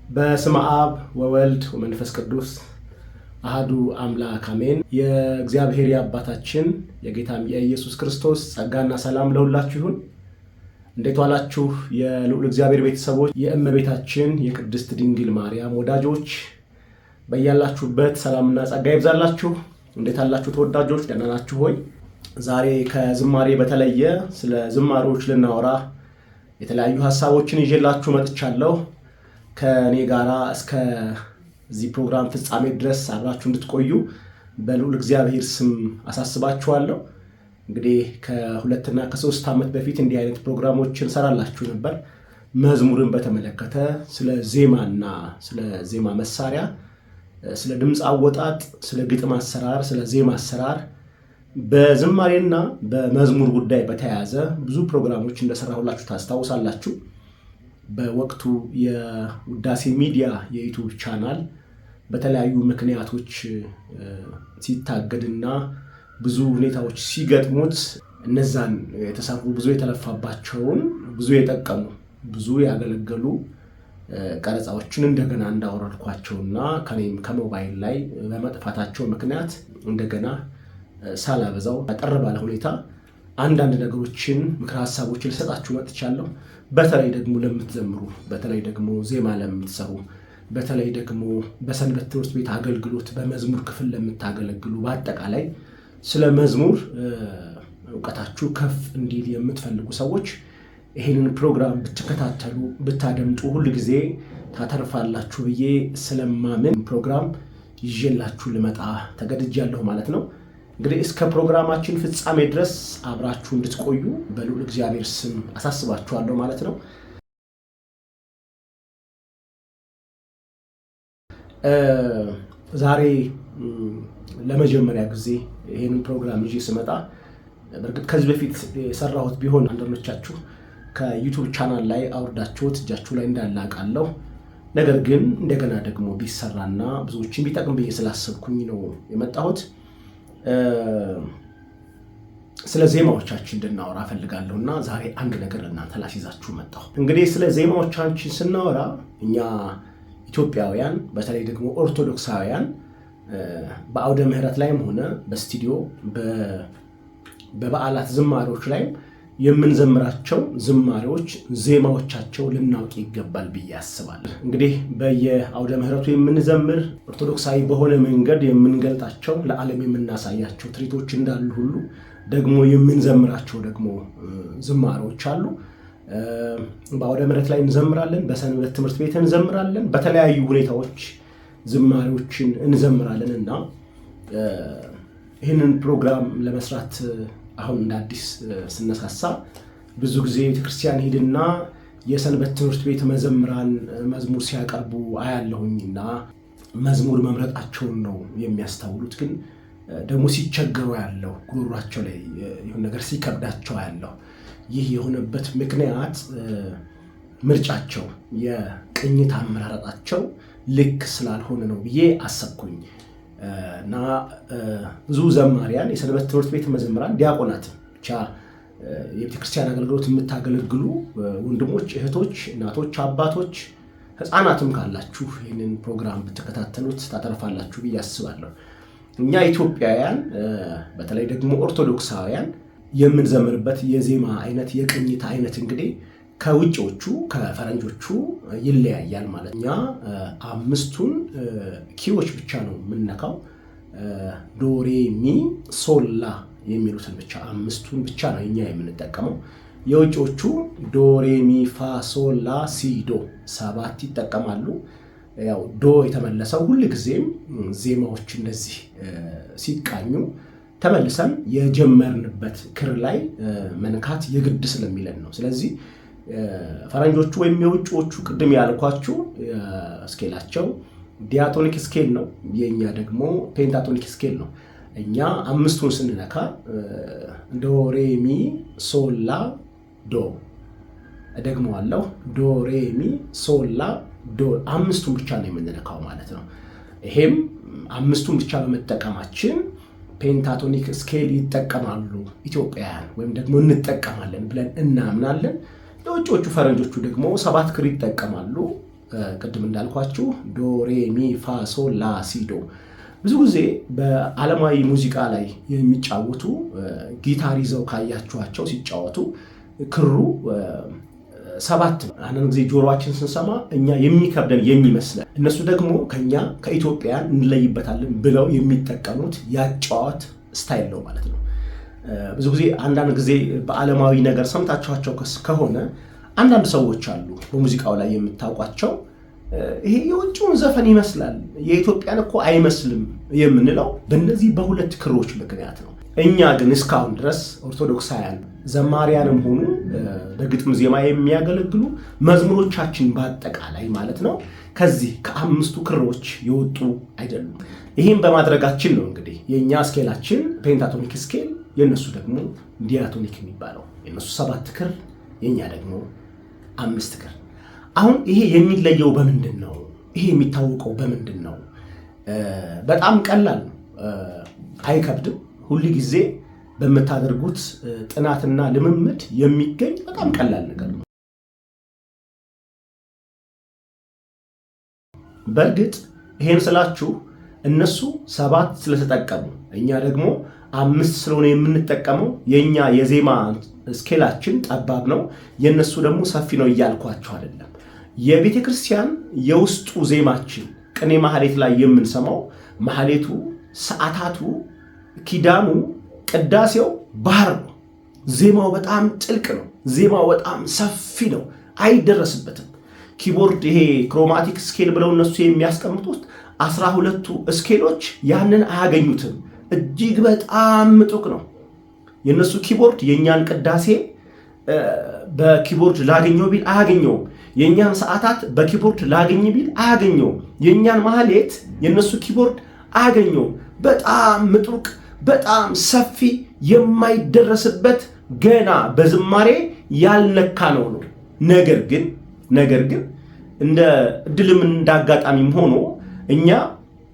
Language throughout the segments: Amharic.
በስመ አብ ወወልድ ወመንፈስ ቅዱስ አህዱ አምላክ አሜን። የእግዚአብሔር የአባታችን የጌታም የኢየሱስ ክርስቶስ ጸጋና ሰላም ለሁላችሁ ይሁን። እንዴት ዋላችሁ? የልዑል እግዚአብሔር ቤተሰቦች፣ የእመቤታችን የቅድስት ድንግል ማርያም ወዳጆች በያላችሁበት ሰላምና ጸጋ ይብዛላችሁ። እንዴት አላችሁ ተወዳጆች? ደህና ናችሁ ሆይ? ዛሬ ከዝማሬ በተለየ ስለ ዝማሬዎች ልናወራ የተለያዩ ሀሳቦችን ይዤላችሁ መጥቻለሁ። ከእኔ ጋራ እስከዚህ ፕሮግራም ፍጻሜ ድረስ አብራችሁ እንድትቆዩ በልዑል እግዚአብሔር ስም አሳስባችኋለሁ። እንግዲህ ከ2 እና ከ3 ዓመት በፊት እንዲህ አይነት ፕሮግራሞችን ሰራላችሁ ነበር። መዝሙርን በተመለከተ ስለ ዜማና ስለ ዜማ መሳሪያ፣ ስለ ድምፅ አወጣጥ፣ ስለ ግጥም አሰራር፣ ስለ ዜማ አሰራር በዝማሬና በመዝሙር ጉዳይ በተያያዘ ብዙ ፕሮግራሞች እንደሰራሁላችሁ ታስታውሳላችሁ። በወቅቱ የውዳሴ ሚዲያ የ YouTube channel በተለያዩ ምክንያቶች ሲታገድና ብዙ ሁኔታዎች ሲገጥሙት እነዛን የተሰሩ፣ ብዙ የተለፋባቸውን፣ ብዙ የጠቀሙ፣ ብዙ ያገለገሉ ቀረጻዎችን እንደገና እንዳወረድኳቸውና ከኔም ከሞባይል ላይ በመጥፋታቸው ምክንያት እንደገና ሳላበዛው አጠር ባለ ሁኔታ አንዳንድ ነገሮችን፣ ምክረ ሀሳቦችን ልሰጣችሁ መጥቻለሁ። በተለይ ደግሞ ለምትዘምሩ፣ በተለይ ደግሞ ዜማ ለምትሰሩ፣ በተለይ ደግሞ በሰንበት ትምህርት ቤት አገልግሎት በመዝሙር ክፍል ለምታገለግሉ፣ በአጠቃላይ ስለ መዝሙር እውቀታችሁ ከፍ እንዲል የምትፈልጉ ሰዎች ይህንን ፕሮግራም ብትከታተሉ፣ ብታደምጡ ሁል ጊዜ ታተርፋላችሁ ብዬ ስለማምን ፕሮግራም ይዤላችሁ ልመጣ ተገድጃለሁ ማለት ነው። እንግዲህ እስከ ፕሮግራማችን ፍጻሜ ድረስ አብራችሁ እንድትቆዩ በልዑል እግዚአብሔር ስም አሳስባችኋለሁ ማለት ነው። ዛሬ ለመጀመሪያ ጊዜ ይህንን ፕሮግራም ይዤ ስመጣ፣ በእርግጥ ከዚህ በፊት የሰራሁት ቢሆን አንዳንዶቻችሁ ከ YouTube channel ላይ አውርዳችሁት እጃችሁ ላይ እንዳለ አውቃለሁ። ነገር ግን እንደገና ደግሞ ቢሰራና ብዙዎችን ቢጠቅም ብዬ ስላሰብኩኝ ነው የመጣሁት። ስለ ዜማዎቻችን እንድናወራ እፈልጋለሁ እና ዛሬ አንድ ነገር ለእናንተ ላስይዛችሁ መጣሁ። እንግዲህ ስለ ዜማዎቻችን ስናወራ እኛ ኢትዮጵያውያን፣ በተለይ ደግሞ ኦርቶዶክሳውያን፣ በአውደ ምሕረት ላይም ሆነ በስቱዲዮ በበዓላት ዝማሬዎች ላይም የምንዘምራቸው ዝማሬዎች ዜማዎቻቸው ልናውቅ ይገባል ብዬ አስባለሁ። እንግዲህ በየአውደ ምሕረቱ የምንዘምር፣ ኦርቶዶክሳዊ በሆነ መንገድ የምንገልጣቸው፣ ለዓለም የምናሳያቸው ትርኢቶች እንዳሉ ሁሉ ደግሞ የምንዘምራቸው ደግሞ ዝማሬዎች አሉ። በአውደ ምሕረት ላይ እንዘምራለን፣ በሰንበት ትምህርት ቤት እንዘምራለን፣ በተለያዩ ሁኔታዎች ዝማሬዎችን እንዘምራለን። እና ይህንን ፕሮግራም ለመስራት አሁን እንደ አዲስ ስነሳሳ ብዙ ጊዜ ቤተክርስቲያን ሄድና የሰንበት ትምህርት ቤት መዘምራን መዝሙር ሲያቀርቡ አያለሁኝ እና መዝሙር መምረጣቸውን ነው የሚያስተውሉት። ግን ደግሞ ሲቸገሩ ያለው፣ ጉሮሯቸው ላይ የሆነ ነገር ሲከብዳቸው ያለው፣ ይህ የሆነበት ምክንያት ምርጫቸው፣ የቅኝት አመራረጣቸው ልክ ስላልሆነ ነው ብዬ አሰብኩኝ። እና ብዙ ዘማሪያን፣ የሰንበት ትምህርት ቤት መዘምራን፣ ዲያቆናት፣ ብቻ የቤተክርስቲያን አገልግሎት የምታገለግሉ ወንድሞች፣ እህቶች፣ እናቶች፣ አባቶች፣ ህፃናትም ካላችሁ ይህንን ፕሮግራም ብትከታተሉት ታተርፋላችሁ ብዬ አስባለሁ። እኛ ኢትዮጵያውያን፣ በተለይ ደግሞ ኦርቶዶክሳውያን የምንዘምርበት የዜማ አይነት፣ የቅኝት አይነት እንግዲህ ከውጭዎቹ ከፈረንጆቹ ይለያያል ማለት። እኛ አምስቱን key ዎች ብቻ ነው የምንነካው። ዶ ሬ ሚ ሶል ላ የሚሉትን ብቻ፣ አምስቱን ብቻ ነው እኛ የምንጠቀመው። የውጭዎቹ ዶ ሬ ሚ ፋ ሶል ላ ሲ ዶ፣ ሰባት ይጠቀማሉ። ያው ዶ የተመለሰው ሁል ጊዜም ዜማዎች እንደዚህ ሲቃኙ ተመልሰን የጀመርንበት ክር ላይ መንካት የግድ ስለሚለን ነው። ስለዚህ ፈረንጆቹ ወይም የውጭዎቹ ቅድም ያልኳችሁ scale ኣቸው diatonic scale ነው። የእኛ ደግሞ pentatonic scale ነው። እኛ አምስቱን ስንነካ ዶ ሬ ሚ ሶል ላ ዶ፣ እደግመዋለሁ፣ ዶ ሬ ሚ ሶል ላ ዶ፣ አምስቱን ብቻ ነው የምንነካው ማለት ነው። ይሄም አምስቱን ብቻ በመጠቀማችን pentatonic scale ይጠቀማሉ ኢትዮጵያውያን ወይም ደግሞ እንጠቀማለን ብለን እናምናለን። የውጭዎቹ ፈረንጆቹ ደግሞ ሰባት ክር ይጠቀማሉ። ቅድም እንዳልኳችሁ ዶ ሬ ሚ ፋ ሶል ላ ሲ ዶ። ብዙ ጊዜ በዓለማዊ ሙዚቃ ላይ የሚጫወቱ ጊታር ይዘው ካያችኋቸው ሲጫወቱ ክሩ 7 ነው። አንዳንድ ጊዜ ጆሮአችን ስንሰማ እኛ የሚከብደን የሚመስለን እነሱ ደግሞ ከኛ ከኢትዮጵያን እንለይበታለን ብለው የሚጠቀሙት ያጨዋወት style ነው ማለት ነው። ብዙ ጊዜ አንዳንድ ጊዜ በዓለማዊ ነገር ሰምታችኋቸው ከሆነ አንዳንድ ሰዎች አሉ በሙዚቃው ላይ የምታውቋቸው፣ ይሄ የውጭውን ዘፈን ይመስላል የኢትዮጵያን እኮ አይመስልም የምንለው በእነዚህ በሁለት ክሮች ምክንያት ነው። እኛ ግን እስካሁን ድረስ ኦርቶዶክሳውያን ዘማሪያንም ሆኑ በግጥም ዜማ የሚያገለግሉ መዝሙሮቻችን በአጠቃላይ ማለት ነው ከዚህ ከአምስቱ ክሮች የወጡ አይደሉም። ይህም በማድረጋችን ነው እንግዲህ የእኛ scale ኣችን pentatonic scale፣ የእነሱ ደግሞ diatonic የሚባለው፣ የእነሱ 7 ክር የእኛ ደግሞ 5 ክር። አሁን ይሄ የሚለየው በምንድን ነው? ይሄ የሚታወቀው በምንድን ነው? በጣም ቀላል ነው፣ አይከብድም። ሁል ጊዜ በምታደርጉት ጥናትና ልምምድ የሚገኝ በጣም ቀላል ነገር ነው። በእርግጥ ይሄን ስላችሁ እነሱ 7 ስለተጠቀሙ እኛ ደግሞ 5 ስለሆነ የምንጠቀመው የኛ የዜማ ስኬላችን ጠባብ ነው፣ የነሱ ደግሞ ሰፊ ነው እያልኳችሁ አይደለም። የቤተክርስቲያን የውስጡ ዜማችን ቅኔ ማህሌት ላይ የምንሰማው ማህሌቱ፣ ሰዓታቱ፣ ኪዳኑ፣ ቅዳሴው ባህር ነው። ዜማው በጣም ጥልቅ ነው። ዜማው በጣም ሰፊ ነው፣ አይደረስበትም። keyboard ይሄ chromatic scale ብለው እነሱ የሚያስቀምጡት 12ቱ scale ኦች ያንን አያገኙትም። እጅግ በጣም ምጡቅ ነው። የነሱ keyboard የኛን ቅዳሴ በ keyboard ላገኘው ቢል አያገኘውም። የኛን ሰዓታት በ keyboard ላገኝ ቢል አያገኘውም። የኛን ማህሌት የነሱ keyboard አያገኘውም። በጣም ምጡቅ፣ በጣም ሰፊ፣ የማይደረስበት ገና በዝማሬ ያልነካ ነው። ነገር ግን እንደ እድልም እንዳጋጣሚም ሆኖ እኛ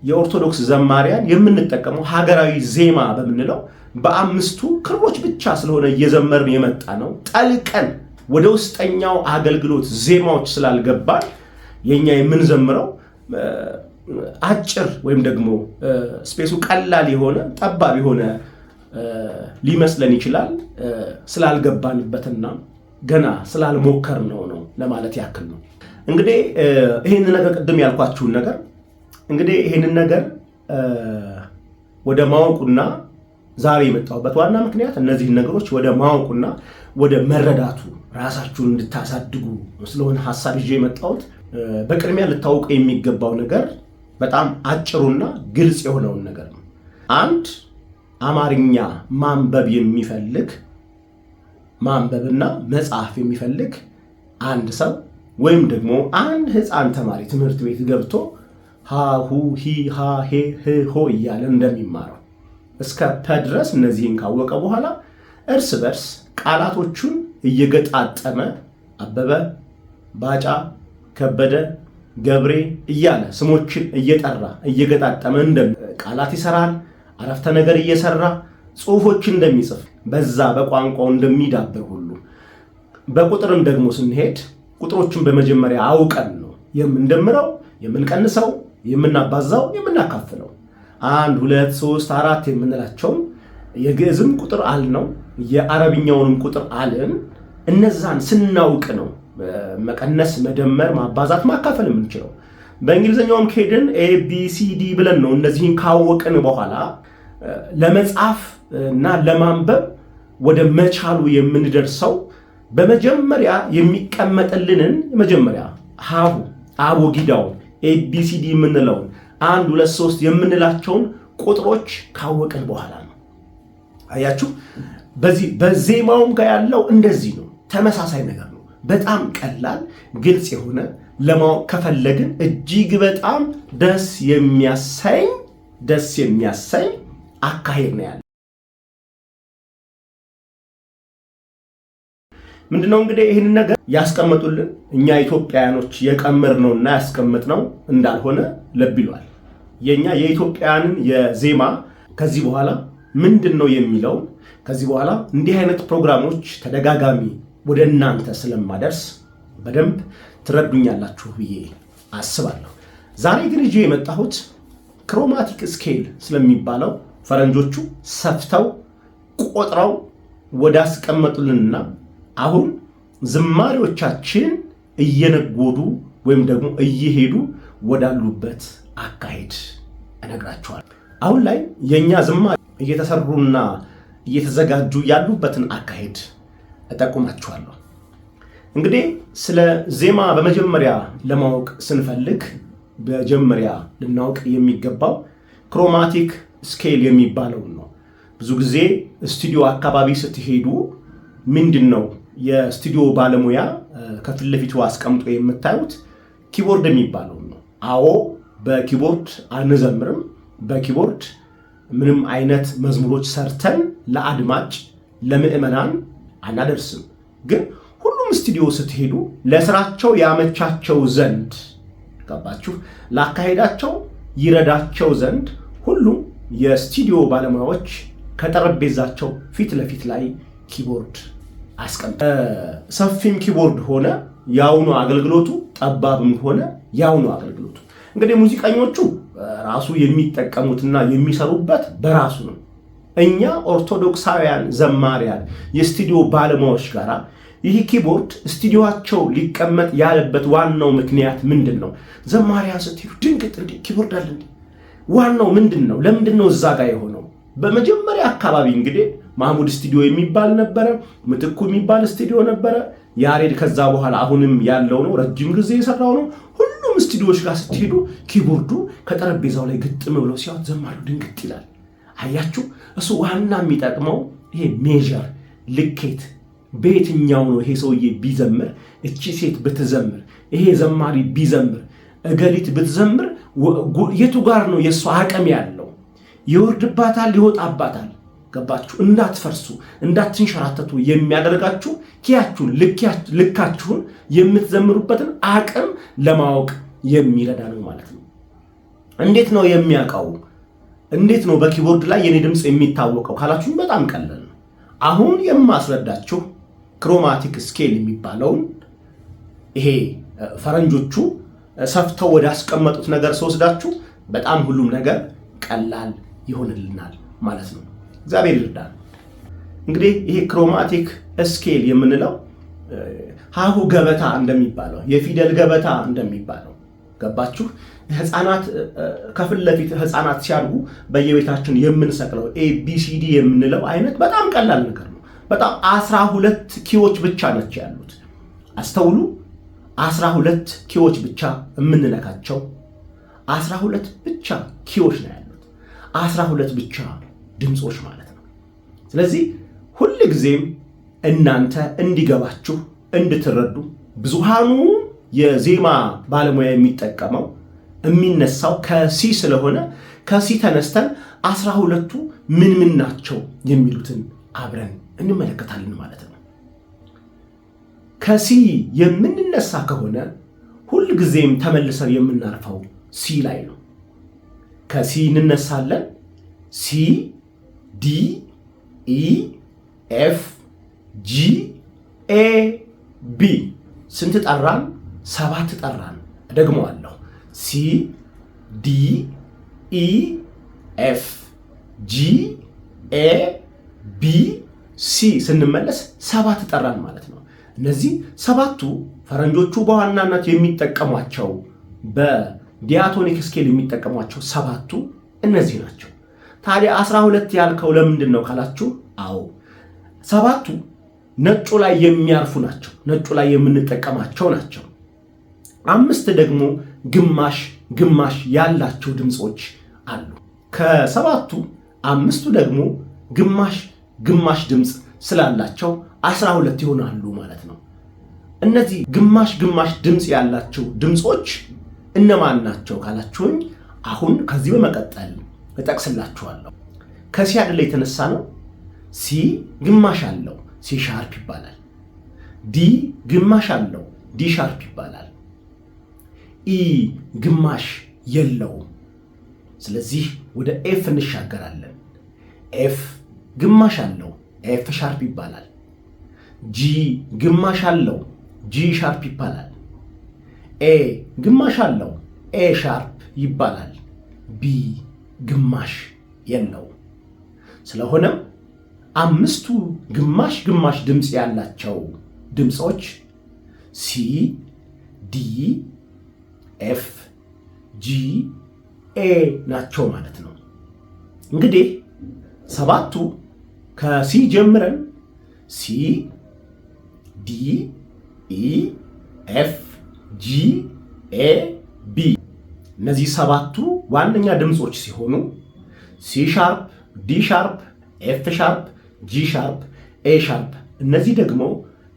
የኦርቶዶክስ ዘማሪያን የምንጠቀመው ሀገራዊ ዜማ በምንለው በአምስቱ ክሮች ብቻ ስለሆነ እየዘመርን የመጣ ነው። ጠልቀን ወደ ውስጠኛው አገልግሎት ዜማዎች ስላልገባን የኛ የምንዘምረው አጭር ወይም ደግሞ space ኡ ቀላል የሆነ ጠባብ የሆነ ሊመስለን ይችላል። ስላልገባንበትና ገና ስላልሞከርነው ነው ለማለት ያክል ነው። እንግዲህ ይሄንን ነገር ቅድም ያልኳችሁን ነገር እንግዲህ ይሄንን ነገር ወደ ማወቁና ዛሬ የመጣሁበት ዋና ምክንያት እነዚህን ነገሮች ወደ ማወቁና ወደ መረዳቱ ራሳችሁን እንድታሳድጉ ስለሆነ ሐሳብ ይዤ የመጣሁት። በቅድሚያ ልታውቁ የሚገባው ነገር በጣም አጭሩና ግልጽ የሆነውን ነገር ነው። አንድ አማርኛ ማንበብ የሚፈልግ ማንበብና መጻፍ የሚፈልግ አንድ ሰው ወይም ደግሞ አንድ ህፃን ተማሪ ትምህርት ቤት ገብቶ ሀ ሁ ሂ ሃ ሄ ህ ሆ እያለ እንደሚማረው እስከ ፐ ድረስ እነዚህን ካወቀ በኋላ እርስ በርስ ቃላቶቹን እየገጣጠመ አበበ፣ ባጫ፣ ከበደ፣ ገብሬ እያለ ስሞችን እየጠራ እየገጣጠመ ቃላት ይሰራል። አረፍተ ነገር እየሰራ ጽሁፎችን እንደሚጽፍ በዛ በቋንቋው እንደሚዳብር ሁሉ በቁጥርም ደግሞ ስንሄድ ቁጥሮችን በመጀመሪያ አውቀን ነው የምንደምረው፣ የምንቀንሰው፣ የምናባዛው፣ የምናካፍለው። 1 2 3 4 የምንላቸው የግዕዝም ቁጥር አልነው የአረብኛውንም ቁጥር አልን። እነዛን ስናውቅ ነው መቀነስ፣ መደመር፣ ማባዛት፣ ማካፈል የምንችለው። በእንግሊዘኛውም ከሄድን A B C D ብለን ነው እነዚህን ካወቅን በኋላ ለመጻፍ እና ለማንበብ ወደ መቻሉ የምንደርሰው። በመጀመሪያ የሚቀመጥልንን መጀመሪያ ሀሁ አቦጊዳውን A B C D የምንለውን 1 2 3 የምንላቸውን ቁጥሮች ካወቅን በኋላ ነው። አያችሁ፣ በዚህ በዜማውም ጋር ያለው እንደዚህ ነው። ተመሳሳይ ነገር ነው። በጣም ቀላል ግልጽ የሆነ ለማወቅ ከፈለግን እጅግ በጣም ደስ የሚያሰኝ አካሄድ ነው ያለው። ምንድነው እንግዲህ ይሄንን ነገር ያስቀመጡልን እኛ ኢትዮጵያውያኖች የቀመርነውና ያስቀመጥነው እንዳልሆነ ልብ ይሏል። የኛ የኢትዮጵያውያንን የዜማ ከዚህ በኋላ ምንድነው የሚለው ከዚህ በኋላ እንዲህ አይነት ፕሮግራሞች ተደጋጋሚ ወደ እናንተ ስለማደርስ በደንብ ትረዱኛላችሁ ብዬ አስባለሁ። ዛሬ ግን ይዤ የመጣሁት chromatic scale ስለሚባለው ፈረንጆቹ ሰፍተው ቆጥረው ወዳስቀመጡልንና አሁን ዝማሬዎቻችን እየነጎዱ ወይም ደግሞ እየሄዱ ወዳሉበት አካሄድ እነግራችኋለሁ። አሁን ላይ የእኛ ዝማሬ እየተሰሩና እየተዘጋጁ ያሉበትን አካሄድ እጠቁማችኋለሁ። እንግዲህ ስለ ዜማ በመጀመሪያ ለማወቅ ስንፈልግ መጀመሪያ ልናውቅ የሚገባው chromatic scale የሚባለውን ነው። ብዙ ጊዜ ስቱዲዮ አካባቢ ስትሄዱ ምንድን ነው የስቱዲዮ ባለሙያ ከፊት ለፊቱ አስቀምጦ የምታዩት keyboard የሚባለውን ነው። አዎ፣ በ keyboard አንዘምርም። በ keyboard ምንም አይነት መዝሙሮች ሰርተን ለአድማጭ ለምዕመናን አናደርስም። ግን ሁሉም ስቱዲዮ ስትሄዱ ለስራቸው ያመቻቸው ዘንድ፣ ገባችሁ፣ ላካሄዳቸው ይረዳቸው ዘንድ ሁሉም የስቱዲዮ ባለሙያዎች ከጠረጴዛቸው ፊት ለፊት ላይ keyboard አስቀምጠ ሰፊም keyboard ሆነ ያውኑ አገልግሎቱ፣ ጠባብም ሆነ ያውኑ አገልግሎቱ። እንግዲህ ሙዚቀኞቹ ራሱ የሚጠቀሙትና የሚሰሩበት በራሱ ነው። እኛ ኦርቶዶክሳውያን ዘማሪያን የስቱዲዮ ባለሙያዎች ጋር ይህ keyboard ስቱዲዮቸው ሊቀመጥ ያለበት ዋናው ምክንያት ምንድን ነው? ዘማሪያን ስትሄዱ ድንግጥ፣ እንዴ keyboard አለ እንዴ? ዋናው ምንድን ነው? ለምንድን ነው እዛ ጋር የሆነው? በመጀመሪያ አካባቢ እንግዲህ ማህሙድ ስቱዲዮ የሚባል ነበረ፣ ምትኩ የሚባል ስቱዲዮ ነበረ፣ ያሬድ ከዛ በኋላ አሁንም ያለው ነው፣ ረጅም ጊዜ የሰራው ነው። ሁሉም ስቱዲዮዎች ጋር ስትሄዱ keyboard ኡ ከጠረጴዛው ላይ ግጥም ብለው ሲያዩት ዘማሪው ድንግጥ ይላል። አያችሁ፣ እሱ ዋና የሚጠቅመው ይሄ measure ልኬት በየትኛው ነው፣ ይሄ ሰውዬ ቢዘምር፣ እቺ ሴት ብትዘምር፣ ይሄ ዘማሪ ቢዘምር፣ እገሊት ብትዘምር የቱ ጋር ነው የእሷ አቅም ያለው? ይወርድባታል፣ ይወጣባታል። ገባችሁ? እንዳትፈርሱ እንዳትንሸራተቱ የሚያደርጋችሁ key ያችሁን ልካችሁን የምትዘምሩበትን አቅም ለማወቅ የሚረዳ ነው ማለት ነው። እንዴት ነው የሚያውቀው? እንዴት ነው በ keyboard ላይ የኔ ድምፅ የሚታወቀው ካላችሁኝ በጣም ቀላል ነው። አሁን የማስረዳችሁ chromatic scale የሚባለውን ይሄ ፈረንጆቹ ሰፍተው ወደ አስቀመጡት ነገር ስወስዳችሁ በጣም ሁሉም ነገር ቀላል ይሆንልናል ማለት ነው። እግዚአብሔር ይርዳል። እንግዲህ ይሄ chromatic scale የምንለው ሀሁ ገበታ እንደሚባለው፣ የፊደል ገበታ እንደሚባለው፣ ገባችሁ? ህፃናት ከፊት ለፊት ህፃናት ሲያድጉ በየቤታችን የምንሰቅለው ABCD የምንለው አይነት በጣም ቀላል ነገር ነው። በጣም 12 key ዎች ብቻ ናቸው ያሉት። አስተውሉ። 12 key ዎች ብቻ የምንነካቸው 12 ብቻ key ዎች ነው ያሉት። 12 ብቻ ድምፆች ማለት ነው። ስለዚህ ሁል ጊዜም እናንተ እንዲገባችሁ እንድትረዱ ብዙሃኑ የዜማ ባለሙያ የሚጠቀመው የሚነሳው ከ C ስለሆነ ከ C ተነስተን 12ቱ ምን ምን ናቸው የሚሉትን አብረን እንመለከታለን ማለት ነው። ከ C የምንነሳ ከሆነ ሁል ጊዜም ተመልሰን የምናርፈው C ላይ ነው። ከ C እንነሳለን። C፣ D፣ E፣ F፣ G፣ A፣ B። ስንት ጠራን? ሰባት ጠራን። እደግመዋለሁ። C፣ D፣ E፣ F፣ G፣ A፣ B፣ C ስንመለስ ሰባት ጠራን ማለት ነው። እነዚህ ሰባቱ ፈረንጆቹ በዋናነት የሚጠቀሟቸው በ diatonic scale የሚጠቀሟቸው ሰባቱ እነዚህ ናቸው። ታዲያ 12 ያልከው ለምንድን ነው ካላችሁ፣ አዎ፣ ሰባቱ ነጩ ላይ የሚያርፉ ናቸው። ነጩ ላይ የምንጠቀማቸው ናቸው። አምስት ደግሞ ግማሽ ግማሽ ያላቸው ድምፆች አሉ። ከሰባቱ አምስቱ ደግሞ ግማሽ ግማሽ ድምፅ ስላላቸው 12 ይሆናሉ ማለት ነው። እነዚህ ግማሽ ግማሽ ድምፅ ያላቸው ድምፆች እነማን ናቸው ካላችሁኝ አሁን ከዚህ በመቀጠል እጠቅስላችኋለሁ። ከ C አይደለ የተነሳ ነው። C ግማሽ አለው፣ C sharp ይባላል። D ግማሽ አለው፣ D sharp ይባላል። E ግማሽ የለውም። ስለዚህ ወደ F እንሻገራለን። F ግማሽ አለው፣ F sharp ይባላል። G ግማሽ አለው፣ G sharp ይባላል። A ግማሽ አለው፣ A sharp ይባላል። B ግማሽ የለው። ስለሆነም አምስቱ ግማሽ ግማሽ ድምፅ ያላቸው ድምፆች C፣ D፣ F፣ G፣ A ናቸው ማለት ነው። እንግዲህ ሰባቱ ከ C ጀምረን C፣ D፣ E፣ F፣ G፣ A፣ B እነዚህ ሰባቱ ዋነኛ ድምፆች ሲሆኑ C sharp፣ D sharp፣ F sharp፣ G sharp፣ A sharp እነዚህ ደግሞ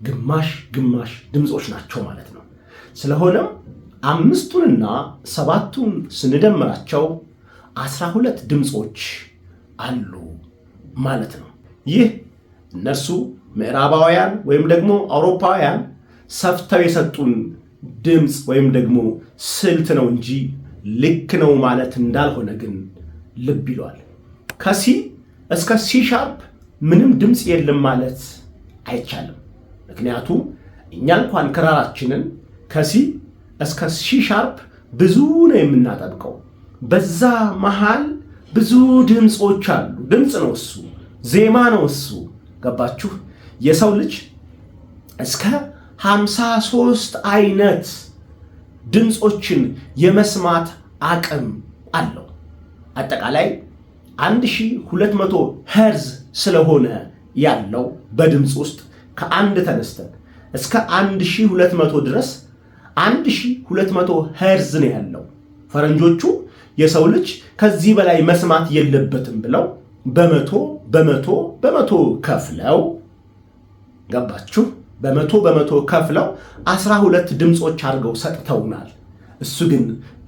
ግማሽ ግማሽ ድምፆች ናቸው ማለት ነው። ስለሆነም አምስቱንና ሰባቱን ስንደምራቸው 12 ድምፆች አሉ ማለት ነው። ይህ እነርሱ ምዕራባውያን ወይም ደግሞ አውሮፓውያን ሰፍተው የሰጡን ድምፅ ወይም ደግሞ ስልት ነው እንጂ ልክ ነው ማለት እንዳልሆነ ግን ልብ ይሏል። ከ C እስከ C sharp ምንም ድምፅ የለም ማለት አይቻልም። ምክንያቱም እኛ እንኳን ክራራችንን ከ C እስከ C sharp ብዙ ነው የምናጠብቀው። በዛ መሃል ብዙ ድምፆች አሉ። ድምፅ ነው እሱ፣ ዜማ ነው እሱ። ገባችሁ? የሰው ልጅ እስከ 53 አይነት ድምፆችን የመስማት አቅም አለው። አጠቃላይ 1200 ሄርዝ ስለሆነ ያለው በድምፅ ውስጥ ከአንድ ተነስተን እስከ 1200 ድረስ 1200 ሄርዝ ነው ያለው። ፈረንጆቹ የሰው ልጅ ከዚህ በላይ መስማት የለበትም ብለው በመቶ በመቶ በመቶ ከፍለው፣ ገባችሁ? በመቶ በመቶ ከፍለው 12 ድምፆች አድርገው ሰጥተውናል። እሱ ግን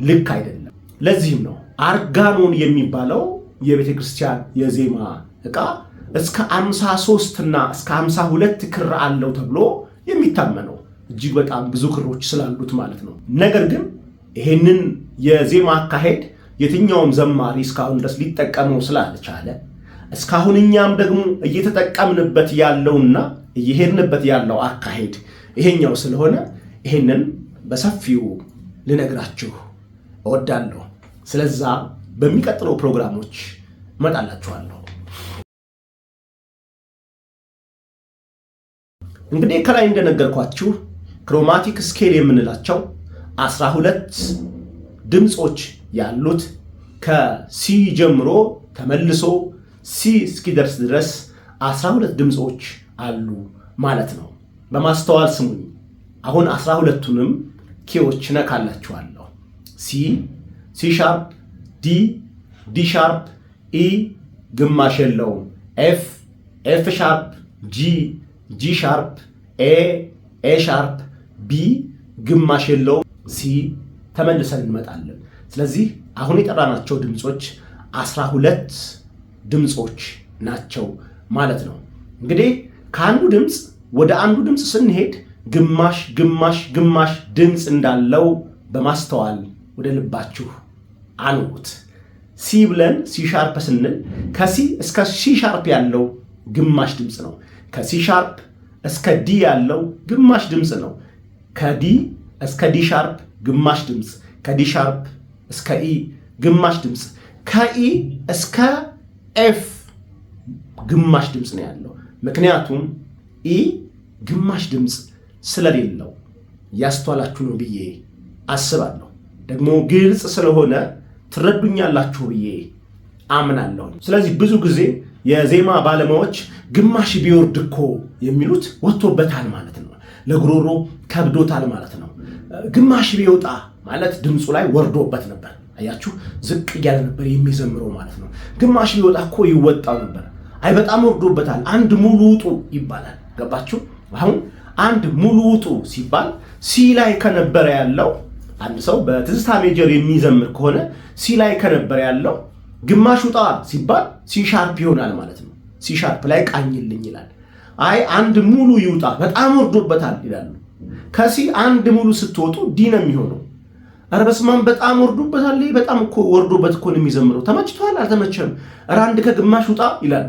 ልክ አይደለም። ለዚህም ነው አርጋኖን የሚባለው የቤተ ክርስቲያን የዜማ ዕቃ እስከ 53 እና እስከ 52 ክር አለው ተብሎ የሚታመነው፣ እጅግ በጣም ብዙ ክሮች ስላሉት ማለት ነው። ነገር ግን ይሄንን የዜማ አካሄድ የትኛውም ዘማሪ እስካሁን ድረስ ሊጠቀመው ስላልቻለ፣ እስካሁን እኛም ደግሞ እየተጠቀምንበት ያለውና እየሄድንበት ያለው አካሄድ ይሄኛው ስለሆነ ይሄንን በሰፊው ልነግራችሁ እወዳለሁ። ስለዛ በሚቀጥለው ፕሮግራሞች እመጣላችኋለሁ። እንግዲህ ከላይ እንደነገርኳችሁ chromatic scale የምንላቸው 12 ድምፆች ያሉት ከ C ጀምሮ ተመልሶ C እስኪደርስ ድረስ 12 ድምፆች አሉ ማለት ነው። በማስተዋል ስሙኝ። አሁን 12ቱንም key ዎች ነካላችኋለሁ። C፣ C sharp፣ D፣ D sharp፣ E ግማሽ የለውም፣ F፣ F sharp፣ G፣ G sharp፣ A፣ A sharp፣ B ግማሽ የለውም፣ C ተመልሰን እንመጣለን። ስለዚህ አሁን የጠራናቸው ድምፆች 12 ድምፆች ናቸው ማለት ነው። እንግዲህ ከአንዱ ድምፅ ወደ አንዱ ድምፅ ስንሄድ ግማሽ ግማሽ ግማሽ ድምፅ እንዳለው በማስተዋል ወደ ልባችሁ አኑሩት። C ብለን C sharp ስንል ከ C እስከ C sharp ያለው ግማሽ ድምፅ ነው። ከ C sharp እስከ D ያለው ግማሽ ድምፅ ነው። ከ D እስከ D sharp ግማሽ ድምፅ፣ ከ D sharp እስከ E ግማሽ ድምፅ፣ ከ E እስከ F ግማሽ ድምፅ ነው ያለው። ምክንያቱም E ግማሽ ድምፅ ስለሌለው። ያስተዋላችሁ ነው ብዬ አስባለሁ። ደግሞ ግልጽ ስለሆነ ትረዱኛላችሁ ብዬ አምናለሁ። ስለዚህ ብዙ ጊዜ የዜማ ባለሙያዎች ግማሽ ቢወርድ እኮ የሚሉት ወጥቶበታል ማለት ነው። ለጉሮሮ ከብዶታል ማለት ነው። ግማሽ ቢወጣ ማለት ድምፁ ላይ ወርዶበት ነበር። አያችሁ፣ ዝቅ እያለ ነበር የሚዘምረው ማለት ነው። ግማሽ ቢወጣ እኮ ይወጣው ነበር። አይ በጣም ወርዶበታል፣ አንድ ሙሉ ውጡ ይባላል። ገባችሁ? አሁን አንድ ሙሉ ውጡ ሲባል C ላይ ከነበረ ያለው፣ አንድ ሰው በትዝታ major የሚዘምር ከሆነ C ላይ ከነበረ ያለው ግማሽ ውጣ ሲባል C sharp ይሆናል ማለት ነው። C sharp ላይ ቃኝልኝ ይላል። አይ አንድ ሙሉ ይውጣ በጣም ወርዶበታል ይላሉ። ከ C አንድ ሙሉ ስትወጡ D ነው የሚሆነው። ኧረ በስመ አብ በጣም ወርዶበታል፣ በጣም እኮ ወርዶበት እኮ ነው የሚዘምረው። ተመችቷል አልተመቸም? ኧረ አንድ ከግማሽ ውጣ ይላሉ።